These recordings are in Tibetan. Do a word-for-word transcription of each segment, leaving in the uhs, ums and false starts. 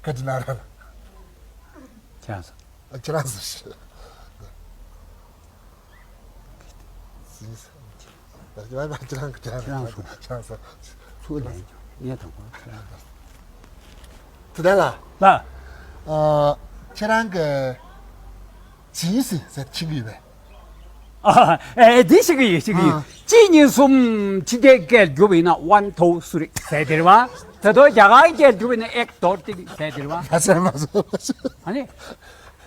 ཁྱེད་ན་ར། ཁྱེད་རང་སོ། ཨ། ཁྱེད་རང་སོ་ཞེས། ཁྱེད་རང་ཁྱེད་རང་སོ། ཁྱེད་རང་སོ། ཚུར་ལེན་ཀྱང་ངས་དང་པོ་ཁྱེད་རང་དང་། དེ་ལ། ལ། ཨ། ཁྱེད་རང་གི་ཇི་ཨིན་སི་ཟེར་ཁྱེད་ཀྱི་ཡོད་པས། ཨ། ཨེ། འདི་ཤེས་ཀྱི་ཡོད། ཤེས་ཀྱི་ཡོད། ཨ། གཅིག་གཉིས་གསུམ། ཕྱི་རྒྱལ་སྐད་བསྒྱུར་བ་ཡིན་ན་ཝན་ཊུ་ཐི་རི་ཟེར་དེ་རེད་པ། ད་དུང་རྒྱ་གར་སྐད་བསྒྱུར་བ་ཡིན་ན་ཨེག་དོ་ཏིན་ཟེར་དེ་རེད་པ། མ་བྱས། མ་བྱས། མ་བྱས། ཨ་ནི།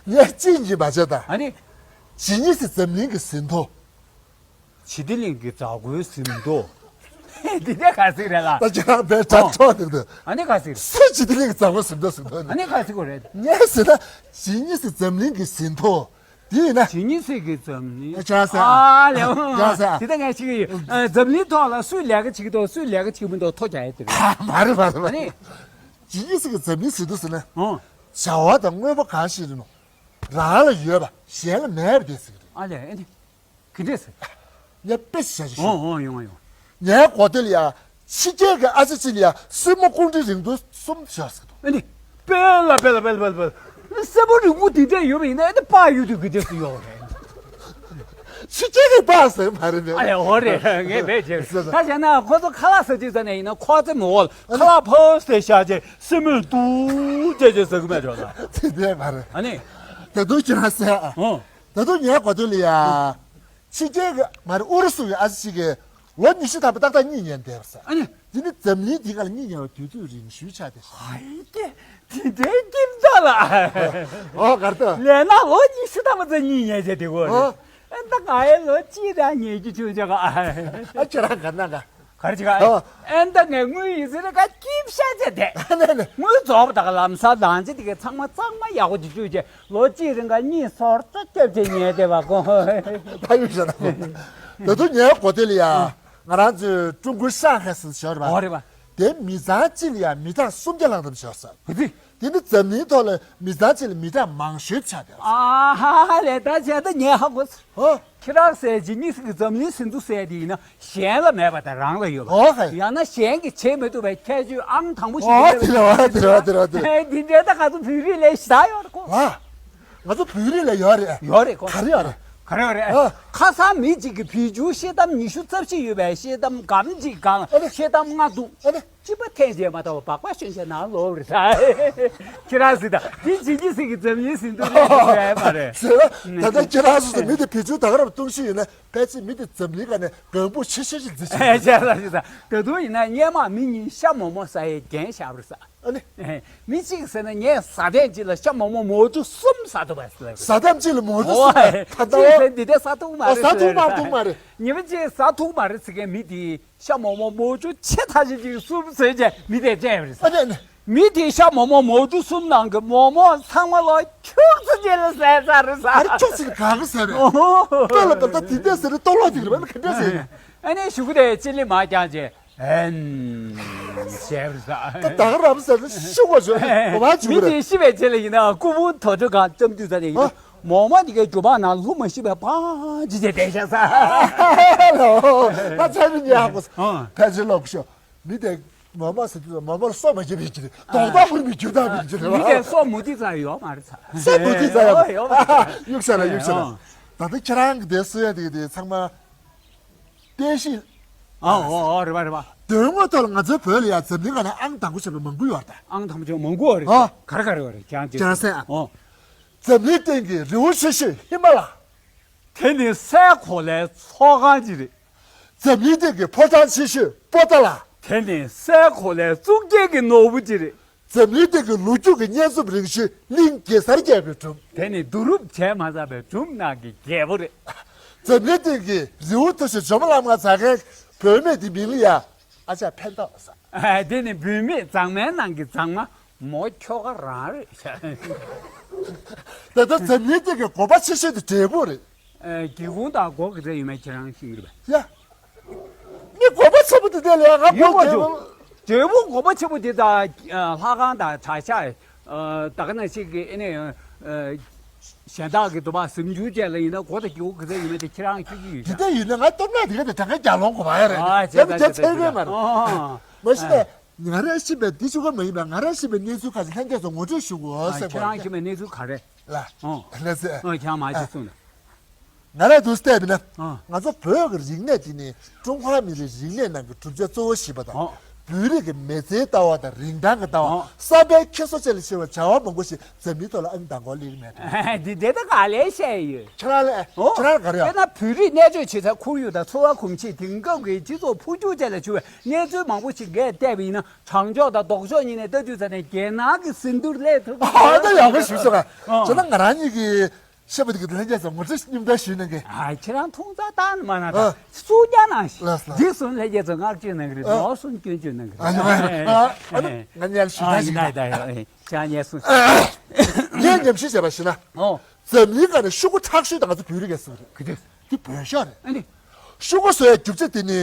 ངས་གཅིག་གཉིས་མ་བྱས་ད། ཨ་ནི། ཇི་ཨིན་སི་འཛམ་གླིང་གི་ཟིན་ཐོ། ཇི་ཏི་ལིང་གི་མཛའ་བོའི་ཟིན་ཐོ། འདི་ནས་ག་ཟིག་རེད་ལ། ད་ཁྱེད་རང་དཔེ་དྲག་ཨོ། ཆོག་འདུག་ད། ཨ་ནི་ག་ཟིག་རེད། སུས་ཇི་ཏི་ལིང་གི་མཛའ་བོའི་ཟིན་ཐོ་ཟིན་ཐོ་ནི། ཨ་ནི་ག་ཟིག་གོ་རེད། ངས་ཟེར་ན་ཇི་ཨིན་སི་འཛམ་གླིང་གི་ཟིན་ཐོ། དེ་ཡིན་ན། ཇི་ཨིན་སི་གི་འཛམ་གླིང་། ཨ། ཆགས་སེ། ཨ་ལེ། ཨོ། ཆགས་སེ། དེ་ད་ངས་ཤེས་ཀྱི་ཡོད། ཨ། འཛམ་གླིང་ཐོག་ལ་སུས་ལས་ཀ་བྱེད་ཀྱི་འདུག་སུས་ལས་ཀ་བྱེད་ཀྱི་མི་འདུག་ཐོ་རྒྱག་ཡས་དེ་རེད། ཨ། མ་རེད། མ་རེད། མ་ཨ་རེད། ནི། ཇི་ཨིན་སི་གི་འཛམ་གླིང་ཟིན་ཐོ་ཟེར་ན། ཨོ། བྱ་བ་དང་དངོས་པོ་གང་ཞིག་རེད་མོ། རང་ལ་ཡོད་པ་གཞན་ལ་མེད་པ་དེ་ཟེར་གྱི་རེད། ཨ་ལེ། ཨ་ནི། ག་འདྲས་ཟེར། ངས་དཔེ་ཞིག་བྱ་ཞིག་ཞུ། ཨོ། ཨོ། ཡོང་ང་ཡོང་། ངའི་གོ་ཐོས་ལ་ཡ། ཕྱི་རྒྱལ་གྱི་ཨ་ཅག་ཅིག་ལ་ཡ་སྲིན་མོ་སྐུ་ཕྲེང་རིང་ཐུང་གསུམ་བཞག་ཟེར་གྱི་འདུག་ཨ་ནི། དཔེ་ལ་དཔེ་ལ་དཔེ་ལ་དཔེ་ལ་དཔེ་ལ། སྲིན་མོ་རིང་པོ་འདི་འདྲས་ཡོད་པ་ཡིན་ན་ཨ་ནི་དཔའ་ཡོད་དུས་ག་འདྲས་སུ་ཡོང་རེད། ཕྱི་རྒྱལ་གྱི་དཔའ་ཟེར་མ་རེད་ནས། ཨ་ཡ། འོ་རེད། ངས་བེད་བྱས། ད་བྱས་ན་ཁོ་ཚོ་ཁ་ལག་ཟ་དུས་ཙ་ནས་ཡིན་ན་ཁོ་ཚོ་མི་འོ་ལ་ཁ་ལག་ཕོ་སྟེ་བཞག་རྗེས་སྲིན་མོས་འདུག་ཅེས་ཅེས་ཟ་གི་མེད་འགྲོ་ད། དེ་འདྲས་མ་རེད། ཨ་ནི། ད་དུང་ཁྱེད་རང་ཟེར་ཨ། ཨོ། ད་དུང་ངའི་གོ་ཐོས་ལ་ཡ། ཕྱི་རྒྱལ་གྱི་མ་རེད། ཨུ་རུ་སུ་གི་ཨ་ཅག་ཅིག་གིས་ལོ་ཉི་ཤུ་ཐམ་པ་ཏག་ཏག་གཉིད་ཉལ་བསྡད་པ་ཟེར། ཨ་ནི། འདི་ནི་འཛམ་གླིང་འདི་ག་ལ་གཉིད་ཉལ་བའི་དུས་ཚོད་རིང་ཤོས་ཆགས་བསྡད་ཤག་ཧའི་ཀྱེ། དེ་འདྲའི་ཁྱིམ་ཚང་ལ། ཨོ། གར་ལྟ། ལས་ན་ལོ་ཉི་ཤུ་ཐམ་པ་ཙམ་གཉིད་ཉལ་བྱས་བསྡད་ཀྱི་ཡོད་རེད། ཨོ། ཨ་ད་ང་ཡི་ལོ་གཅིག་རང་ཉལ་རྒྱུ་བྱུང་བྱས་ག་ཨ། ཁྱེད་རང་ག་ན་ག་ག་རེ་བྱེད་ག་ཨོ། ཨ་ད་ངས་དངུལ་ཡིན་ཟེར་ན་ག་སྐྱིད་ཤ་བྱས་བསྡད། ཨ་ནི་ནི། དངུལ་རྫོགས་པ་ད་ག་ལམ་སང་ལངས་རྗེས་དེ་ག་ཚང་མ་གཙང་མ་ཡག་པོ་ཅིག་བྱུང་བྱས། ལོ་གཅིག་རིང་ག་གཉིད་སོར་རྩ་རྒྱབ་བྱས་ཉལ་བསྡད་པ་ཁོ། ད་ཡོད་ཤག་ན་ཁོ། ད་དུང་ངའི་གོ་ཐོས་ལ་ཡ། ང་རང་ཚོའི་ཀྲུང་གོའི་ཧྲང་ཧའེ་ཟེར་ཞོར་བ། ཨོ་རེད་པ། དེ་མི་ཚང་གཅིག་ལ་ཡ་མི་གྲངས་སུམ་བརྒྱ་ལྷག་ཙམ་ཤོར་ས། ཧུ་ཙི། དེ་ནི་འཛམ་གླིང་ཐོག་ལ་མི་ཚང་གཅིག་ལ་མི་གྲངས་མང་ཤོས་ཆགས་བསྡད་པ། ཨ་ཧ་ལས། ད་བྱས་ད་ངས་ཧ་གོ་སོང་། ཨོ། ཁྱེད་རང་ཟེར་ཇི་ཨིན་སི་གི་འཛམ་གླིང་ཟིན་ཐོ་ཟེར་དེ་ཡིན་ན་གཞན་ལ་མེད་པ་དང་རང་ལ་ཡོད་པ། ཨོ་ཧེ། ཡང་ན་གཞན་གྱིས་བྱེད་མི་ཐུབ་པའི་ཁྱད་ཆོས་ཨང་དང་པོ་ཞིག་ཨོ་ཡོད་པ་དེ་རེད་པ། དེ་རེད་པ། དེ་རེད་པ། དེ་འདྲའི་ད་ང་ཚོ་བོད་རིགས་ལ་ཞེ་དྲག་ཡོད་རེད་ཁོ། ཨ། ང་ཚོ་བོད་རིགས་ལ་ཡོད་རེད། ཡོད་རེད་ཁོ། ག་རེ་ཡོད་རེད། ག་རེ་ཡོད་རེད། ཨ། ཁ་སང་མི་གཅིག་གིས་བེད་སྤྱོད་ཤེལ་དམ་ཉི་ཤུ་རྩ་བཞི་ཡོད་པའི་ཤེལ་དམ་སྒམ་གཅིག་སྒང་ལ་ཨ་ནི། ཤེལ་དམ་ལྔ་འདུག་ཨ་ནི། གཅིག་པ་འཐེན་རྗེས་མ་གཏོགས་སྦག་སྦག་ཤོན་ཆ་ནང་ལོག་རེད་ས། ཁྱེད་རང་ཟེར་ད་འདི་ཇི་ཨིན་སི་གི་འཛམ་གླིང་ཟིན་ཐོ་རེད་ཟེར་ཡ་མ་རེད། ཟེར་ན་ད་ལྟ་ཁྱེད་རང་སོ་སོ་མི་དེ་བེད་སྤྱོད་ད་ག་རང་གཏོང་ཤེས་ཡོད་ན་ཕལ་ཆེར་མི་དེ་འཛམ་གླིང་སྒང་ནས་གང་པོ་ཆེ་ཤོས་ཤིག་འཛིན་ཤེས་ཡོད། ཨེ་ཆ་ལ་ཞིག་ད་ད་དུང་ཡིན་ན་སྔོན་མ་མི་གཉིས་ཤ་མོག་མོག་ཟ་ཡའི་རྒྱན་བཞག་པ་རེད་ས། ཨ་ནི། མི་གཅིག་ཟེར་ན་ངས་གཟའ་ཐེངས་གཅིག་ལ་ཤ་མོག་མོག་མོག་ཆུ་གསུམ་ཟ་ཐུབ་པ་ཟེར། གཟའ་ཐེངས་གཅིག་ལ་མོག་ཆུ་གསུམ། ཨོ། ད་ལྟ་གཅིག་ཟེར་འདི་འདྲ་ཟ་ཐུབ་མ་རེད་ཟེར། ཨོ། ཟ་ཐུབ་མ་ཐུབ་མ་རེད། ཉི་མ་གཅིག་ཟ་ཐུབ་མ་རེད་ཟེར་མཁན་མི་དེ། ཤ་མོག་མོག་མོག་ཆུ་ཆེ་ཐག་ཆོད་ཅིག་གསུམ་ཟོས་རྗེས་མི་དེ་བཅད་པ་རེད་ཟེར། ཨ་ནི་ནི། མི་དེའི་ཤ་མོག་མོག་མོག་ཆུ་གསུམ་ནང་གི་མོག་མོག་ཚང་མ་ལོ་ཁྱུག་ཙམ་ཅིག་ལ་ཟས་ཚར་རེད་ཟེར། ཨ་རེ་ཁྱུག་ཙམ་གང་ག་ཟས་རེད། ཨོ། དཔེ་ལ་ད་ལྟ་དེ་འདྲས་ཟེར་རེད། ལྟོ་ལོག་ཅིག་རེད་པ་ལ་ག་འདྲས་ཟེར། ཨ་ནི་གཞུག་གུ་དེ་ཅི་ལི་མ་རྐྱང་རྗེས་ཨན་ཟས་རེད་ཟེར། ད་ད་ག་རང་ཟེར་ནས་ཤུགས་པ་བྱོས་གོ་བ་བྱུང་མི་རེད། དེ་ཤི་བའི་རྗེས་ལ་ཡིན་ན་སྐུ་ཕུང་དུར་ཁྲོད་སྒང་བཅོམ་དུས་ད་ནི་ཡིན་ན། ཨ། མོག་མོག་འདི་གའི་རྒྱུ་པ་ནང་ལྷུང་མ་ཤེས་པའི་བང་ཅི་བྱས་བསྡད་ཤག་ས། ལོ། ད་ཆ་མི་ཉལ་ཧ་གོ་སོང་། ཨ། ཕལ་ཆེར་ལོག་ཤོག་མི་དེ་མོག་མོག་ཟེར་དུས་མོག་མོག་ལ་སོ་མ་རྒྱབ་པའི་ཀྱི་རེད། དོག་ཐག་ཧུར་མི་རྒྱུ་དག་མི་རྒྱུ་རེད་བ། མི་དེ་སོ་མུ་ཏིག་ཙམ་ཡོད་མ་རེད་ས། སོ་མུ་ཏིག་ཙམ་ཡོད། ཡོད་མ་རེད། གཡུག་ཤ་ལ་གཡུག་ཤ་ལ། ཨ། ད་ལྟ་ཁྱེད་རང་གི་དེ་གསོལ་ཡ་དེ་གི་དེ་ཚང་མ། བསྟན་བཤིག་ཨ། ཨོ་ཨོ། རེད་པ་རེད་པ། དོན་དངོས་ཐོག་ལ་ང་ཚོའི་བོད་ལ་ཡང་འཛམ་གླིང་སྒང་ནས་ཨང་དང་པོ་ཆགས་པའི་མང་པོ་ཡོད་རེད་ད། ཨང་དང་པོ་ཆགས་མང་པོ་ཡོད་རེད། ཨ། ག་རེ་ག་རེ་ཡོད་རེད་ཁྱེད་རང་ཅིག་ཁྱེད་རང་གསན་ཨ། ཨོ། འཛམ་གླིང་སྟེང་གི་རི་བོ་ཆེ་ཤོས་ཧི་མ་ལ། དེ་ནི་སའི་གོ་ལའི་ཚོགས་ཁང་ཅིག་རེད། འཛམ་གླིང་སྟེང་གི་ཕོ་བྲང་ཆེ་ཤོས་པོ་ཏཱ་ལ། དེ་ནི་སའི་གོ་ལའི་གཙུག་རྒྱན་གྱི་ནོར་བུ་ཅིག་རེད། འཛམ་གླིང་སྟེང་གི་ལོ་རྒྱུས་ཀྱི་སྙན་རྩོམ་རིང་ཤོས་གླིང་གེ་སར་རྒྱལ་པོའི་སྒྲུང་། དེ་ནི་བསྡུ་རུབ་བྱས་མ་ཚར་བའི་སྒྲུང་ནང་གི་རྒྱལ་པོ་རེད། འཛམ་གླིང་སྟེང་གི་རི་བོ་མཐོ་ཤོས་ཇོ་མོ་གླང་མ་ཟ་མཁན་བུད་མེད་དེ་མིང་ལ་ཡ་ཨ་ཅག་ཕན་ཐོགས་ཟེར། ཨ། དེ་ནི་བུད་མེད་མཛངས་མའི་ནང་གི་མཛངས་མ་མོ་ཁྱོ་ག་རང་རེད། ད་ལྟ་འཛམ་གླིང་སྟེང་གི་དགོན་པ་ཆེ་ཤོས་དེ་འབྲས་སྤུངས་རེད། ཨ། སྒེའུ་ཁུང་དང་སྒོ་ག་ཚོད་ཡོད་མེད་ཁྱེད་རང་ཤེས་ཀྱི་རེད་པས། ཡ། ངས་དགོན་པ་ཆེན་པོ་དེ་འདྲ་ལ་ང་ཡོད་པ་སྒོ་བྱུང་། འབྲས་སྤུངས་དགོན་པ་ཆེན་པོ་དེ་དང་ལྷ་ཁང་དང་གྲྭ་ཤག་ཨ། ད་ག་ནང་བཞིན་གྱི་ཨ་ནི་ཨ། གཞན་དག་གི་འདུག་པ་གཟིམ་ཆུང་བཅས་ལ་ཡིན་ན་སྒོ་དང་སྒེའུ་ཁུང་ག་ཚོད་ཡོད་མེད་དེ་ཁྱེད་རང་ཤེས་ཀྱི་ཡོད་ཤག་དེ་འདྲ་ཡོད་ན་ང་སྟོབས་ན་དེ་ག་དེ་གྲངས་ཀ་རྒྱག་ལོང་དགོས་པ་ཡ་རེད། ཨ། བྱས་ཙང་བྱས་ཙང་ཚད་མེད་མ་རེད། ཨ། མ་གཞི་ནས། ང་རང་ཤེས་པའི་འདི་ཆུ་ཁ་མ་ཡིན་པའི་ང་རང་ཤེས་པའི་གནས་ཚུལ་ཁ་ཅིག་ལྷན་རྒྱས་ཚོ་ངོ་སྤྲོད་ཞུ་དགོས་ཨ། ཟེར་ཁྱེད་རང་ཤེས་པའི་གནས་ཚུལ་ག་རེ། ལ། ཨོ། ལ་ཟེར། ཨོ་ཁྱེད་རང་མ་ཨ། ཅིག་གསུངས་ན། ང་རང་འདུག་བལྟས་པ་ན། ཨ། ང་ཚོ་བོད་ཀྱི་རིག་གནས་འདི་ནི་ཀྲུང་ཧྭ་མི་རིགས་རིག་གནས་ནང་གི་གྲུབ་ཆ་གཙོ་བོ་ཞིག་ཡིན་པ་དང་། ཨོ། བོད་རིགས་ཀྱི་མི་ཚེའི་ལྟ་བ་དང་རིན་ཐང་གི་ལྟ་བ། ཨོ། བསམ་པའི་འཁྱེར་སོ་བཅས་ལ་ཕྱེ་བའི་བྱ་བ་མང་པོ་ཞིག་འཛམ་གླིང་ཐོག་ལ་ཨང་དང་པོ་སླེབས་མེད་དོ། འདི་འདི་ད་ག་ལས་བཤད་ཡོད། ཁྱེད་རང་ལས། ཨོ། ཁྱེད་རང་ག་རེ་ཡ། དཔེར་ན་བོད་རིགས་གནས་སྡོད་བྱེད་ས་ཁོར་ཡུག་དང་འཚོ་བ་གོམས་གཤིས། དེང་སྐབས་ཀྱི་སྤྱི་ཚོགས་འཕོ་འགྱུར་བཅས་ལ་བྱུང་བའི་གནས་ཚུལ་མང་པོ་ཞིག་འགའ་བལྟས་པ་ཡིན་ན། དྲང་ཕྱོགས་དང་ལྡོག་ཕྱོགས་གཉིས་ནས་ལྟ་དུས་ཙམ་ནས་རྒྱལ་ནང་གི་ཟིན་ཐུར་སླེབས་ཐུབ། ཨ་ད་ཡག་པོ་ཞུ་སོང་ང་། ཨ། བྱས་ན་ང་རང་ཉིད་ཀྱི་ཤེས་པ་དེ་གི་ལྷན་རྒྱས་ཚོ་ངོ་སྤྲོད་མཉམ་དུ་ཞུས་གནང་གི། ཨ་ཁྱེད་རང་མཐོང་ཚ་བཏང་ནི་མ་གནང་། ཨ། ད་སུ་རྒྱ་ནང་ལགས་ལགས། འདི་གསུམ་ལྷན་རྒྱས་ཚོ་མངགས་བཅོལ་གནང་གི་རེད། ཨ། ནོར་གསུམ་སྐྱོན་བརྗོད་གནང་གི་རེད། ཨ་ནི་ཨ་ཨ་ནི་ང་ཉལ་ཞུ་ཨ་ད་ཞིག་ཡིན་ད་ད་ཡ་ཨེ་ཅག་ཉལ་སོང་། ངས་ཉམས་ཞིབ་བྱས་པ་ཞིག་ན། ཨོ། འཛམ་གླིང་ནང་ནས་ཤོག་གུ་མཁྲེགས་ཤོས་དེ་ང་ཚོ་བོད་རིགས་ཀྱིས་བཟོས་རེད། ག་དུས། འདི་བོད་ཤོག་རེད། ཨ་ནི། ཤོག་གུ་བཟོ་ཡའི་རྒྱུ་ཆ་དེ་ནི།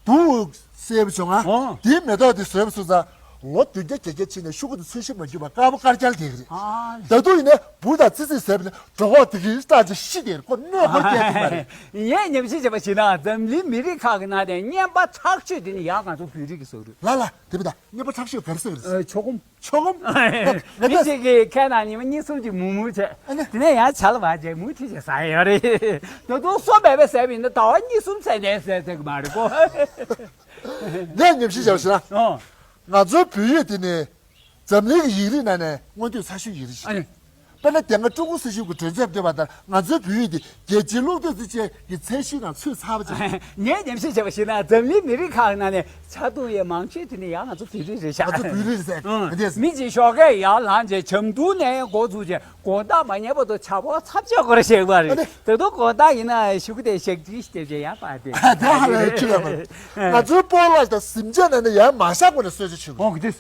དུག་སེལ་བ་བྱུང་ང་། ཨོ། དེའི་མེ་ཏོག་དེ་བཟོས་པ་སོང་ཙང་། ལོ་བདུན་བརྒྱ་བརྒྱད་བརྒྱ་ཕྱིན་ནས་ཤོག་གུ་དེ་ཚོས་གཞི་མ་འགྱུར་བར་དཀར་པོ་དཀར་རྐྱང་བསྡད་ཀྱི་རེད། ཨ། ད་དུང་ཡིན་ནའི་འབུ་དང་ཙི་ཙི་བཟས་པ་ནི་གྲོད་ཁོག་དེ་གིས་སྐྲག་ཅིང་ཤི་བསྡད་རེད། ཁོ་གནོད་ཁོ་སྐྱེལ་ཐུབ་མ་རེད། ངས་ཉམས་ཞིབ་བྱས་པ་ཞིག་ན་འཛམ་གླིང་མི་རིགས་ཁག་གི་ནང་ནས་རྔན་པ་མཁྲེགས་ཤོས་དེ་ནི་ཡང་ང་ཚོ་བོད་རིགས་ཀྱིས་བཟོས་རེད། ལ་ལ་དེ་བས་ད་རྔན་པ་མཁྲེགས་ཤོས་ག་རེ་ཟེར་གི་རེད། ཨ་ཆོ་གོམ། ཆོ་གོམ། ཨ། མི་གཅིག་གིས་ཁ་ནང་ཉི་མ་གཉིས་གསུམ་གྱི་མུ་མུ་བྱས། ཨ་ནི། དེ་ནས་ཡང་ཇ་ལ་བ་བྱས་མུ་མཐུད་བྱས་ཟ་ཡོད་རེད། ད་དུང་སོ་བས་བས་ཟས་པ་ཡིན་ན་ཟླ་བ་གཉིས་གསུམ་ཟས་ནས་ཟས་ཟེར་གི་མ་རེད་གོ། ངས་ཉམས་ཞིབ་བྱས་པ་ཞིག་ན། ཨོ། ང་ཚོའི་བོད་ཡིག་དེ་ནི་འཛམ་གླིང་གི་ཡིག་རིགས་ནང་ནས་སྔོན་ཐོན་ཚ་ཤོས་ཡིག་རིགས་ཤིག་ཨ་ནི། རེད། དཔེར་ན་དེ་སྔ་ཀྲུང་གོ་སྲིད་གཞུང་གི་གྲོས་འཆར་བཏོན་པ་ལྟར་ང་ཚོའི་བོད་ཡིག་དེ་རྒྱལ་སྤྱིའི་གློག་དེབ་ཚོས་ཆེད་ཀྱི་ཚད་གཞི་ནང་ཚུད་ཚར་བ་ཅིག་ངས་ཉམས་ཞིབ་བྱས་པ་ཞིག་ན་འཛམ་གླིང་མི་རིགས་ཁག་ནང་ནས་ཆ་མཐུན་ཡས་མང་ཤོས་དེ་ནི་ཡང་ང་ཚོ་བོད་རིགས་རེད་ཤག་ང་ཚོ་བོད་རིགས་རེད་ཟེར། ཨང་། ཨ་དེ། མི་གཅིག་ཞོགས་ཀས་ཡར་ལངས་བྱས་འཇམ་འཐུང་ནས་འགོ་འཛུགས་བྱས་དགོང་དག་མ་ཉལ་བར་དུ་ཇ་ཕོར་ཚབ་ཆག་སྐོར་བཤད་པ་རེད། ཨ་ནི། ད་དུང་དགོང་དག་ཡིན་ན་ཤོག་གུ་དེ་ཞག་གཅིག་བལྟས་བྱས་ཡར་སྤར་ཏེ། ཨ་དེ་ཧ་ལས་ཆུ་ལ་མ་རེད། ང་ཚོའི་སྤོ་ལགས་དང་གཟིམ་ཆས་ནང་ནས་ཡར་མ་བཞག་གོང་ནས་གསོལ་ཇ་མཆོད་དགོས། ཨོ་གི་དེ།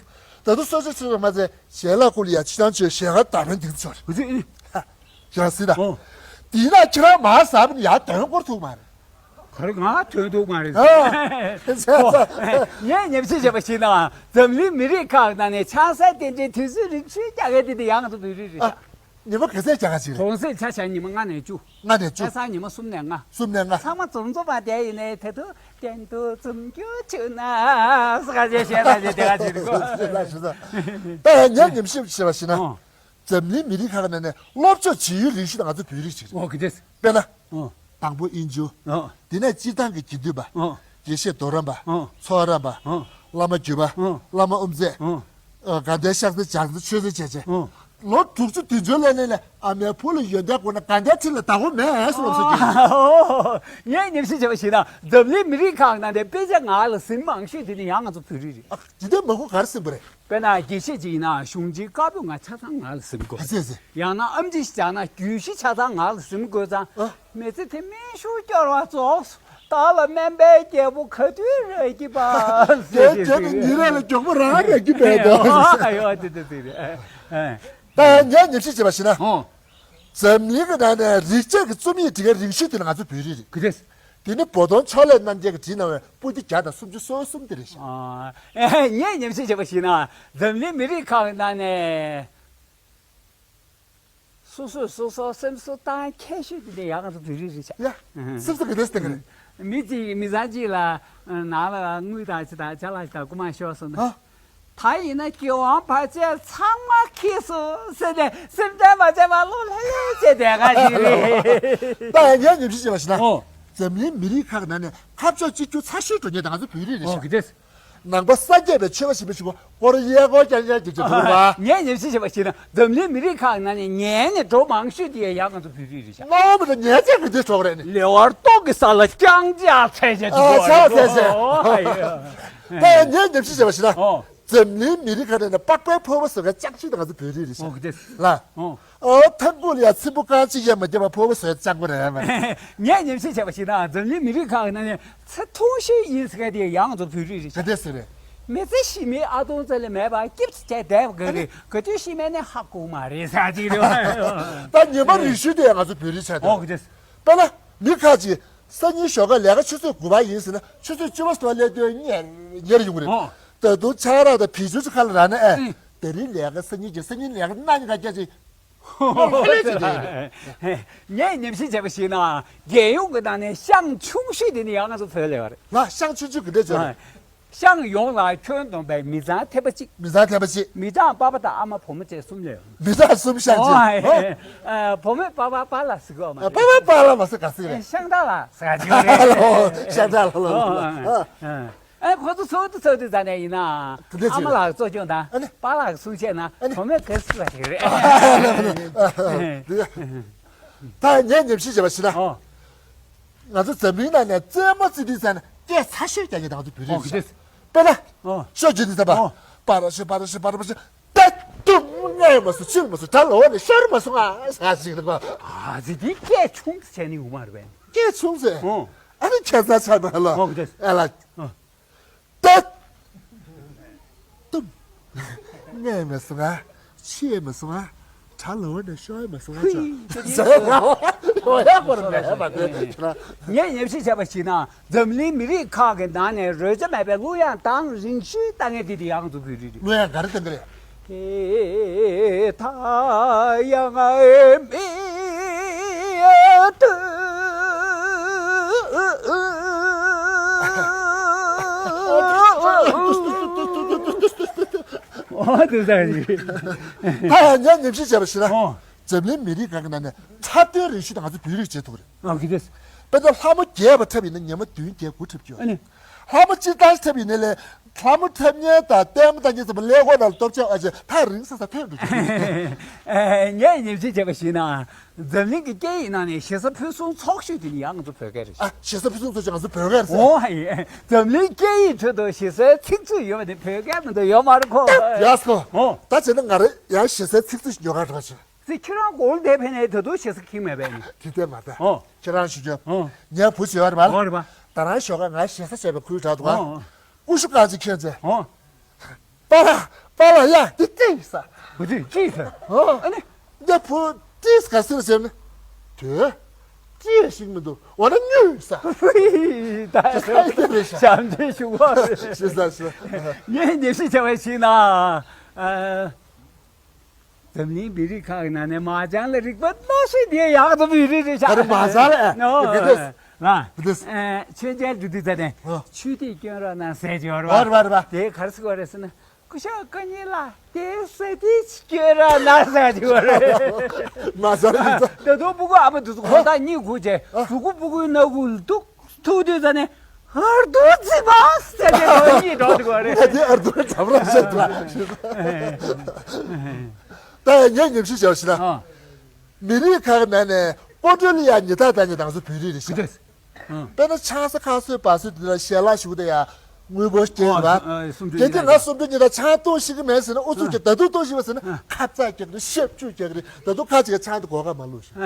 ད་དུང་གསོལ་ཇ་མཆོད་པ་མ་ཚད་ཞལ་ལག་ཁུ་ལ་ཡ་ཕྱི་ནང་མཆོད་ཞལ་ཁ་དར་བན་འདིག་ཆོག་རེད། གི་དེ། ཡང་སྲིད་ད། ཨོ། དེས་ན་ཁྱེད་རང་མར་ཟག་པ་ནི་ཡར་དོན་སྐོར་ཐུག་མ་རེད། ག་རེ་ང་དོན་ཐུག་མ་རེད། ཨ། ངས་ཉམས་ཞིབ་བྱས་པ་ཞིག་ན་འཛམ་གླིང་མི་རིགས་ཁག་ནང་ནས་ཆང་ས་རྟེན་འབྲེལ་དུས་ཚོད་རིང་ཤོས་རྒྱག་མཁན་དེ་དེ་ཡང་ང་ཚོ་བོད་རིགས་རེད་ཤག་ཉི་མ་ག་ཚད་རྒྱག་ག་ཅིག་རེད། གྲོང་གསེབ་ཆ་བཞག་ཉི་མ་ལྔ་ནས་བཅུ། ལྔ་ནས་བཅུ། ཆ་ཚང་ཉི་མ་གསུམ་ནས་ལྔ། གསུམ་ནས་ལྔ། ཚང་མ་འཛོམས་འཛོམས་པ་དེ་ཡིན་ནའི་དེ་དུ་གཏན་དུ་འཛོམས་རྒྱུ་བྱུང་ན་ཟེར་ག་ཅེས་བཤད་ད་ཅེས་དེ་ག་ཅིག་རེད་གོ། ད་ཡང་ཉམས་ཉམས་ཞིབ་བྱས་པ་ཞིག་ན། ཨོ། འཛམ་གླིང་མི་རིགས་ཁག་ནང་ནས་སློབ་སྦྱོང་བྱེད་ཡུལ་རིགས་ཤིག་ད་ང་ཚོ་བོད་རིགས་ཤིག་རེད། ཨོ་གི་དེ། དཔེར་ན། ཨོ། དང་པོ་དབྱིན་ཇི། ཨོ། དེ་ནས་སྤྱིར་བཏང་གི་དགེ་འདུན་པ། ཨོ། དགེ་བཤེས་རྡོ་རམས་པ། ཨོ། ཚོགས་རམས་པ། ཨོ། བླ་མ་བརྒྱུད་པ། ཨོ། བླ་མ་དབུ་མཛད། ཨོ། ཨ། དགའ་ལྡན་ཤཱཀ་དེ་ཇག་ཚོ་ཆོས་ཚོ་བྱས་བྱས། ཨོ། ལོ་དྲུག་ཅུ་བདུན་ཅུ་ལོན་ནས་ཨ་མའི་བུ་ལ་ཡོན་ཏན་དགོས་ན་དགའ་ལྡན་ཁྲི་ལ་བདག་པོ་མེད་ཟེར་བ་སོགས་ཀྱི། ངས་ཉམས་ཞིབ་བྱས་པ་ཞིག་ན་འཛམ་གླིང་མི་རིགས་ཁག་ནང་དེ་དཔེ་ཆ་ངག་ལ་ཟིན་མང་ཤོས་དེ་ནི་ཡང་ང་ཚོ་བོད་རིགས་རེད། ཨ། ཇི་ལྟར་མ་གོ་གར་ཟིན་པ་རེད། དཔེར་ན་དགེ་བཤེས་ཅིག་ཡིན་ན་གཞུང་ཆེན་བཀའ་པོད་ལྔ་ཆ་ཚང་ངག་ལ་ཟིན་དགོས། ཨ་ཙི་ཙི། ཡང་ན་ཨེམ་ཆི་ཞིག་སྦྱངས་ན་རྒྱུད་བཞི་ཆ་ཚང་ངག་ལ་ཟིན་དགོས་ཙང་། ཨ། མི་ཚེ་དེ་སྨན་ཤུགས་སྐྱོར་བ་རྫོགས། བདག་ལ་སྨན་པའི་རྒྱལ་པོ་ག་དུས་རག་གི་པ། རྒྱལ་རྒྱལ་ནི་ཉིན་རེ་ལ་མགྱོགས་པོ་རང་རག་གི་པས་ད། ཨ་ཡོ་དེ་དེ་དེ་རེད། ད་ངས་ཉམས་ཞིབ་བྱས་པ་ཞིག་ན། ཨོ། འཛམ་གླིང་གི་ནང་ནས་རིག་བྱེད་ཀྱི་རྩོམ་ཡིག་འབྲི་མཁན་རིང་ཤོས་དེ་ནི་ང་ཚོ་བོད་རིགས་རེད། ག་རེ། དེ་ནི་བོ་དོང་ཕྱོགས་ལས་རྣམ་རྒྱལ་གྱིས་བྲིས་གནང་བའི་པོ་ཏི་བརྒྱ་དང་སུམ་ཅུ་སོ་གསུམ་དེ་རེད་ཤག་ཨ། ངས་ཉམས་ཞིབ་བྱས་པ་ཞིག་ན་འཛམ་གླིང་མི་རིགས་ཁག་ནང་ནས། སོ་སོས་སོ་སོ་སེམས་གསོ་བཏང་མཁས་ཤོས་དེ་ནི་ཡང་ང་ཚོ་བོད་རིགས་རེད་ཤག་ཡ། སེམས་གསོ་ག་འདྲས་བཏང་གི་རེད། མི་གཅིག་མི་ཚང་གཅིག་ལ་ནང་ལ་དངུལ་དང་ཅི་དང་ཅ་ལག་ཅི་དང་རྐུ་མ་ཤོར་སོང་ན། ཨ། ད་ཡིན་ན་རྒྱལ་དབང་བར་ཆད་ཚང་མ་ཁེལ་སོང་ཟེར་ནས་སེམས་ཁྲལ་མ་བྱས་པར་བློ་ལྷོད་ལྷོད་བྱས་བསྡད་ག་ཞིག་རེད། ད་ཡང་ཉམས་ཞིབ་བྱས་པ་ཞིག་ན། ཨོ། འཛམ་གླིང་མི་རིགས་ཁག་ནང་ནས་ཁ་ཕྱོགས་གཅིག་གྱུར་ཚ་ཤོས་འགྲོ་མཁན་ད་ང་ཚོ་བོད་རིགས་རེད་ཤག་ཨོ་གི་དེ། ནང་པ་སངས་རྒྱས་པའི་ཆོས་པ་ཞིག་མི་ཞིག་གོ་སྐོར་ཡས་སྐོར་རྐྱང་རྐྱང་རྒྱབ་ཀྱི་འདུག་པ། ངས་ཉམས་ཞིབ་བྱས་པ་ཞིག་ན་འཛམ་གླིང་མི་རིགས་ཁག་ནང་ནས་ཉལ་ནས་འགྲོ་མང་ཤོས་དེ་ཡང་ང་ཚོ་བོད་རིགས་རེད་ཤག་རྣོ་མི་དང་ཉལ་ཆས་ག་འདྲས་གྲོགས་རེད་ནི། ལེ་དབར་ཏོག་གི་ས་ལ་རྐྱང་ཕྱག་འཚལ་བྱས་འདུག་ཨ་ཕྱག་འཚལ་བྱས། ཨོ་ཨ་ཡོ། ད་ངས་ཉམས་ཞིབ་བྱས་པ་ཞིག་ན། ཨོ། འཛམ་གླིང་མི་རིགས་ཁག་ནང་ནས་པགས་པའི་ཕོར་པ་བཟོ་མཁན་ལྕགས་ཆུ་དང་ང་ཚོ་བོད་རིགས་རེད་ཤག་ཨོ་གི་དེ། ལ། ཨོ། ཨོ་ཐང་ཁུག་ལ་ཡང་ཚེམ་བུ་རྐང་གཅིག་ཡང་མ་བརྒྱབ་པར་ཕོར་པ་བཟོས་ཙང་པོ་རེད་མ། ངས་ཉམས་ཞིབ་བྱས་པ་ཞིག་ན་འཛམ་གླིང་མི་རིགས་ཁག་ནང་ནས་ཚེ་ཐུང་ཤོས་ཡིན་ཟེར་མཁན་དེ་ཡང་ང་ཚོ་བོད་རིགས་རེད་ཤག་ག་འདྲས་ཟེར་རེད། མི་ཚེ་ཤི་མིན་ཨ་སྟོང་རྩ་ལས་མེད་པར་སྐྱིད་པོ་བྱས་བསྡད་པ་ག་རེད། ག་དུས་ཤི་མིན་ནི་ཧ་གོ་མ་རེད་ཟེར་ཅིག་རེད། ད་ཉི་མ་རེ་བཞིན་དེ་ཡང་ང་ཚོ་བོད་རིགས་ཆགས་འདུག་ཨོ་གི་དེ། དཔེར་ན་མི་ཁག་ཅིག་སང་ཉིན་ཞོགས་ཀ་ལས་ཀ་ཆུ་ཚོད་དགུ་པ་ཡིན་ཟེར་ན་ཆུ་ཚོད་བཅུ་པ་ཟིན་པ་སླེབས་དུས་ཉལ་ཉལ་ཡོང་གི་རེད། ཨོ། ད་དུང་ཆང་རག་དང་བེད་སྤྱོད་ཅིག་ཁ་ལ་རག་ན་ཨེ། ཨེ། དེ་རིང་ལས་ཀ་སང་ཉིན་གྱི་སང་ཉིན་ལས་ཀ་གནང་ཉིན་ག་རྒྱ་ཅིག་ངས་ཉམས་ཞིབ་བྱས་པ་ཞིག་ན་རྒྱལ་ཡོངས་ཀྱི་ནང་ནས་ཤང་ཆུང་ཤོས་དེ་ནི་ཡང་ང་ཚོ་བོད་ལ་ཡོད་རེད། ང་ཤང་ཆུང་ཆུང་གི་འདྲ་བརྗོད་རེད། ཤང་ཡོངས་ལ་ཁྱོན་བསྡོམས་པའི་མི་ཚང་ཐེབས་པ་གཅིག་མི་ཚང་ཐེབས་པ་གཅིག་མི་ཚང་པ་ཕ་དང་ཨ་མ་བུ་མོ་བཅས་གསུམ་ལས། མི་ཚང་གསུམ་ཤང་གཅིག་ཨོ། ཨ། ཨ། བུ་མོས་པ་ཕ་པཱ་ལགས་ཟེར་གོ་མ་ཨ། རེད། པ་ཕ་པཱ་ལགས་མ་ཟེར་ག་ཟེར་རེད། ཤང་ཏ་ལགས་ཟེར་ག་ཅིག་རེད། ཨོ། ཤང་ཏ་ལགས་ལགས་ལགས། ཨ། ཨ། ཨ། ཁོ་ཚོ་ཚོགས་འདུ་ཚོགས་དུས་ཙ་ནས་ཡིན་ན། དེ་འདྲ་ཨ་མ་ཟེར། ལགས་གཙོ་སྐྱོང་དང་ཨ་ནི། པཱ་ལགས་གསུང་བཤད་ན་ཨ་ནི། བུ་མོས་ག་ཟེར་བ་ཞིག་རེད། ད་ངས་ཉམས་ཞིབ་བྱས་པ་ཞིག་ན། ཨོ། ང་ཚོ་འཛམ་གླིང་ནང་ནས་རྩེད་མོ་རྩེ་དུས་ཙ་ན་སྐད་ཚ་ཤོས་རྒྱག་མཁན་དེ་ང་ཚོ་བོད་རིགས་ཨོ་རེད། དཔེར་ན། ཨོ། ཤོ་རྒྱུ་དེ་ཚ་པ། ཨོ། པ་ར་ཤི་པ་ར་ཤི་པ་ར་ཤི། ཏེ་ཏུམ་ངས་མ་སུ་ཕྱིར་མ་སུ་གྲ་ལོ་ནས་ཤར་མ་སུ་ང་ས་ཞིག་ལ། ཨ་ཙི་དེ་སྐད་ཆུང་ཙམ་བྱས་ནས་ཡོང་མ་རེད་པས། སྐད་ཆུང་ཙམ། ཨོ། ཨ་ནི་ཁྱད་མཚར་ཆགས་པ་ལ། ཨོ་རེད། ཨ་ལ། ཨོ། ཏེ། ཏུམ། ངས་མ་སུ་ང་། ཕྱིར་མ་སུ་ང་། གྲ་ལོ་ནས་ཤོར་མ་སུ་ང་ཧུའི། ཅོ། ཟེར་ལ། ཨོ་ཡ་གོ་ར་མེད་པ་དེ། ངས་ཉམས་ཞིབ་བྱས་པ་ཞིག་ན། འཛམ་གླིང་མི་རིགས་ཁག་གི་ནང་ནས་རོལ་ཆ་མེད་པའི་གླུ་དབྱངས་དང་རིང་ཤོས་བཏང་མཁན་དེ་དེ་ཡང་ཚོ་བོད་རིགས་རེད། གླུ་དབྱངས་ག་རེ་བཏང་གི་རེད། ད་ཡང་མི་ཨོ་དེ་ཟ་ཡིན། ད་ཡང་ཉམས་ཞིབ་བྱས་པ་ཞིག་ན། ཨོ། འཛམ་གླིང་མི་རིགས་ཁག་གི་ནང་ནས་འཁྲབ་སྟོན་རིང་ཤོས་དེ་ང་ཚོ་བོད་རིགས་བྱེད་ཐུབ་རེད། ཨ་གི་རེད། དཔེར་ན་ལྷ་མོ་བརྒྱད་པ་འཁྲབ་ཡིན་ན་ཉི་མ་བདུན་བརྒྱད་དགུ་འཁྲབ་རྒྱུ། ཨ་ནི། ལྷ་མོ་སྤྱིར་བཏང་འཁྲབ་ཡིན་ན་ལས་ལྷ་མོ་འཁྲབ་མཁན་དང་ལྟད་མོ་ལྟ་མཁན་ཚོ་ཀླད་ཀོར་ནང་ལ་སྟོབས་ཆེན་ཨ་ཅེ་ཐག་རིང་ས་ས་ཐོན་འགྲོ་རྒྱུ། ངས་ཉམས་ཞིབ་བྱས་པ་ཞིག་ན། འཛམ་གླིང་གི་སྐད་ཡིག་ནང་ནས་ཞེ་ས་ཕུན་སུམ་ཚོགས་ཤོས་དེ་ནི་ཡང་ང་ཚོ་བོད་སྐད་རེད། ཨ། ཞེ་ས་ཕུན་སུམ་ཚོགས་ཤོས་ང་ཚོ་བོད་སྐད་རེད་ཟེར། ཨོ་ཧ་ཡེ། འཛམ་གླིང་སྐད་ཡིག་ཁྲོད་དུ་ཞེ་སའི་ཚིག་མཛོད་ཡོད་པ་དེ་བོད་སྐད་མི་འདུག་ཡོད་མ་རེད་ཁོ། ཡ་སོ། ཨོ། ད་བྱས་ན་ང་རེ་ཡང་ཞེ་སའི་ཚིག་མཛོད་ཉོ་གར་འགྲོ་ཆེ། ཚེ་ཁྱེད་རང་གོང་དེ་ཕན་ནས་ད་དུང་ཞེ་ས་ཁེངས་མེད་པས་ནི། དེ་ལྟས་མ་ད། ཨོ། ཁྱེད་རང་ཞུ་རྒྱུ། ཨོ། ངའི་བུ་བྱེད་པ་རེད་པ། ཨོ་རེད་པ། ད་རང་ཞོགས་ཀ་ང་ཞེ་ས་བྱས་པའི་ཁུལ་དྲག་འདུག་ཨ། ཨོ། ཀུ་ཤུ་གང་ཅིག་ཁྱེར་ཚེ། ཨོ། པཱ་ལགས། པཱ་ལགས་ཡ་འདི་ཅི་ཡིན་ས། བུ་ཅི་ཅི་ཡིན་ས། ཨོ། ཨ་ནི། ངའི་བུ་ཅི་ག་ཟེར་ཟེར་ནི། དེ། ཅི་ཡང་ཤེས་ཀྱི་མི་འདུག་འོ་ན་དངུལ་ས། ཧུའི། ད་ད་ད་ད་ཞབས་འདྲེན་ཞུ་བ་རེད། ཞེ་ས་ཞེ་ས། ངས་ཉམས་ཞིབ་བྱས་པ་ཞིག་ན། ཨ། འཛམ་གླིང་མི་རིགས་ཁག་གི་ནང་ནས་མ་ཅང་ལ་རིག་པ་སྣ་ཤོས་དེ་ཡག་ཏུ་མི་རིགས་རེད་ཤག་ད་རེས་མ་ཅང་ལ་ཨེ། ནོ། ག་དུས། ལ། ག་དུས། ཨེ། མཆོད་མཇལ་འགྲོ་དུས་ད་ནས། ཨ། ཆུ་ཐིགས་སྐྱོན་རོགས་གནང་ཟེར་གྱི་ཡོད་རེད་པ། རེད་པ་རེད་པ། དེ་ག་རེ་ཟེར་གྱི་ཡོད་རེད་ཟེར་ན། སྐུ་ཞབས་ཀ་ཉེ་ལགས་དེ་ས་ཐིགས་སྐྱོན་རོགས་གནང་ཟེར་གྱི་ཡོད་རེད། མ་ཟེར་མི་ཚོ། ད་དུང་སྤུ་གུ་ཨ་མ་དེ་ཚོ་དགོང་དག་གཉིད་ཁུག་བྱས་གཟུགས་པོ་སྤུ་གུའི་སྣ་ཁུག་ལ་ཐུག་ཐུག་དུས་ད་ནས། ཧར་དུ་ཙི་པ་ཟེར་ཏེ་ཁོ་གཉིད་འགྲོ་འདུག་གོ་རེད། ང་དེ་ཧར་དུ་གྲབས་ར་བཤད་ཐུབ། ད་ཡང་ངས་ཉམས་ཞིབ་བྱས་པ་ཞིག་ན། ཨ། མི་རིགས་ཁག་གི་ནང་ནས་ཨོ་སྟྲེ་ལི་ཡ་ཉི་ཐག་ད་ཉི་དང་སུ་བོད་རིགས་རེད་ཤག་དེ། ཨ། དཔེར་ན་ཆང་ས་ཁ་སོས་པ་སོས་དེ་ལ་ཞལ་ལག་ཞུ་དེ་ཡ་དངུལ་འབོར་སྐྱེལ་གི་བ། ཨ། སུམ་ཅུ་གལ་ཏེ་ང་སུམ་ཅུ་ཉི་ཐག་ཆང་བཏུང་ཤེས་ཀྱི་མེད་ཟེར་ན་ཨུ་ཚུགས་ཀྱི་ད་དུང་བཏུང་ཤེས་པ་ཟེར་ན་ཨ། ཁ་ཚ་རྒྱག་གི་རེད། ཤབ་ཅུ་རྒྱག་གི་རེད། ད་དུང་ཁ་ཅིག་གི་ཆང་དེ་གོ་ག་མ་ལུས་ཤག་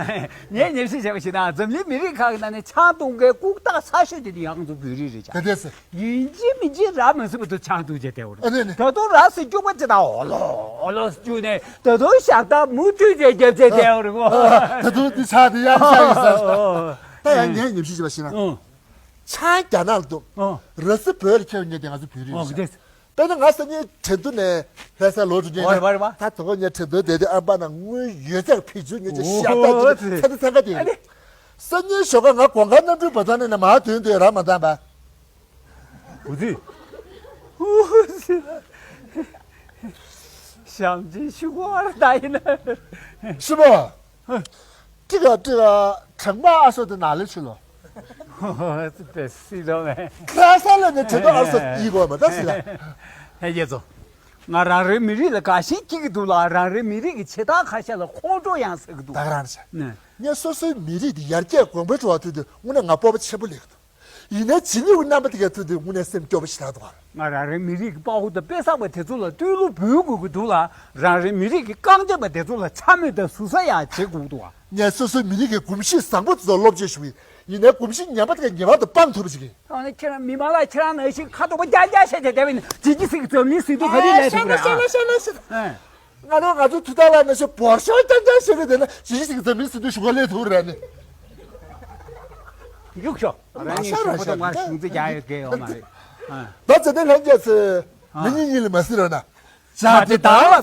ངས་ཉམས་ཞིབ་བྱས་པ་ཞིག་ན་འཛམ་གླིང་མི་རིགས་ཁག་གི་ནང་ནས་ཆང་འཐུང་མཁན་ལྐུགས་རྟགས་ཚ་ཤོས་དེ་ནི་ཡང་ང་ཚོ་བོད་རིགས་རེད་ཀྱང་། ག་དེ་ཟེར། ཡིན་གཅིག་མིན་གཅིག་ར་མ་ཟིན་པ་དུ་ཆང་འཐུང་བྱས་བསྡད་ཡོད་རེད། ཨ་ནི་ནི། ད་དུང་ར་ཟིན་སྐྱུག་པ་ཅི་དང་འོ་ལོ་འོ་ལོ་སྐྱུག་ནས་ད་དུང་ཞག་དང་མུ་མཐུད་བྱས་རྒྱབ་བྱས་བསྡད་ཡོད་རེད་གོ། ད་དུང་འདི་ཆང་དེ་ཡང་ཤ་ཡིན་ཟེར། ད་ཡང་ངས་ཉམས་ཞིབ་བྱས་པ་ཞིག་ན། ཨོ། ཆང་རྒྱ་ནག་ལ་འཐུང་། ཨོ། ར་ཟི་བོད་ལ་ཁྱེར་ཉེ་དེ་ང་ཚོ་བོད་རིགས་ཨོ་རེད། དཔེར་ན་ང་སང་ཉིན་ཁྲེང་ཏུའུ་ནས་ལྷ་ས་ལོག་འགྲོ་མཁན་ཡིན་ན། ད་དོ་དགོང་ངས་ཁྲེང་ཏུའུ་བསྡད་དུས་ཨམ་པ་ནང་དངུལ་ཡོད་ཚད་ཕུད་རྒྱུ་ཉོས་ཀྱི་ཤ་སྟག་ཅིག་ཚ་ཏི་ཚ་ཁ་དེ་ཡིན། སང་ཉིན་ཞོགས་ཀ་ང་གོང་ཁ་གནམ་གྲུའི་བ་ཐང་ནས་ནས་མར་ཐོན་དུས་ར་མ་བཏང་པ། འུ་ཚུགས། ཞབས་འདྲེན་ཞུ་བར་ད་ཡིན་ན། ཤི་མོ། ཀྲི་ཀ་ཀྲི་ཀ་དྲེག་མ་ཨ་སོ་དེ་ན་ལེ་ཆུ་ལོ། དཔེ་སྲིད་དོ་མེད། ཁ་ས་ལ་ནི་དྲེག་མ་ཨ་སོ་ཡིན་གོ་མ་ད་སི་ལ། ཧེ་རྒྱལ་ཚོ། ང་རང་རེའི་མི་རིགས་ལ་དགའ་ཞེན་སྐྱེ་གི་འདུག་ལ་རང་རེའི་མི་རིགས་ཀྱི་བྱེད་སྟངས་ཁ་ཤས་ལ་ཁོང་ཁྲོ་ཡང་ཟ་གི་འདུག་ད་ག་རང་བྱས། ངས་སོ་སོའི་མི་རིགས་འདི་ཡར་རྒྱས་གོང་འཕེལ་འགྲོ་བ་ཐུག་དུས་དངོས་གནས་ང་སྤོབས་པ་ཆེན་པོ་སླེབས་ཀྱི་འདུག་ཡིན་ནའི་བྱིས་གཉིས་ཀྱི་རྣམ་པ་དེ་གས་ཐུག་དུས་དངོས་གནས་སེམས་སྐྱོ་པོ་ཞིག་ལངས་འདུག་ག་ང་རང་རེའི་མི་རིགས་ཀྱི་དཔའ་བོ་དང་དཔེ་བཟང་བ་དེ་ཚོ་ལ་བསྟོད་གླུ་འབུལ་དགོས་ཀྱི་འདུག་ལ། རང་རེའི་མི་རིགས་ཀྱི་རྐང་རྗེན་པ་དེ་ཚོ་ལ་འཕྱ་སྨོད་དང་ཟུར་ཟ་ཡང་བྱེད་དགོས་ཀྱི་འདུག་ག་ངས་སོ་སོའི་མི་རིགས་ཀྱི་གོམས་གཤིས་བཟང་པོ་དེ་ཚོ་སློབ་སྦྱོང་ཞུ་གི་ཡིན། ཡིན་ནའི་གོམས་གཤིས་ངན་པ་དེ་གས་ངེས་པར་དུ་སྤང་ཐུབ་པ་ཞིག་ཡིན། ཨ་ནི་ཁྱེད་རང་མི་མང་ལ་ཁྱེད་རང་ནང་བཞིན་ཁ་དོག་པོ་རྐྱང་རྐྱང་བཤད་བྱས་བསྡད་པ་ཡིན་ན་ཇི་ཇི་སི་གི་འཛམ་གླིང་ཟེར་དུས་ག་དུས་ལས་ཐུབ་རེད་ཨ། ང་ནི་ང་ཚོ་ཐུ་ཐག་ལ་ན་ཤོ་བོར་ཤོ་ཅང་ཅང་ཤེས་གི་དེ་ན་ཇི་ཞིག་འཛམ་གླིང་སྲིད་དུ་ཞུ་ག་ལས་ཐུག་རེད་ནི། ཡུག་ཤོ། རང་ཉིད་ཞུ་བོ་དང་ང་ཞུང་ཚེ་རྒྱ་ཡོད་དགེ་ཡོད་མ་རེད། ད་ཚེ་དེ་ལྷན་རྒྱས་ཚེ་མི་གཉིས་གཉིས་ལ་མ་སྲིད་རོ་ན། ཇ་དེ་དང་ལ།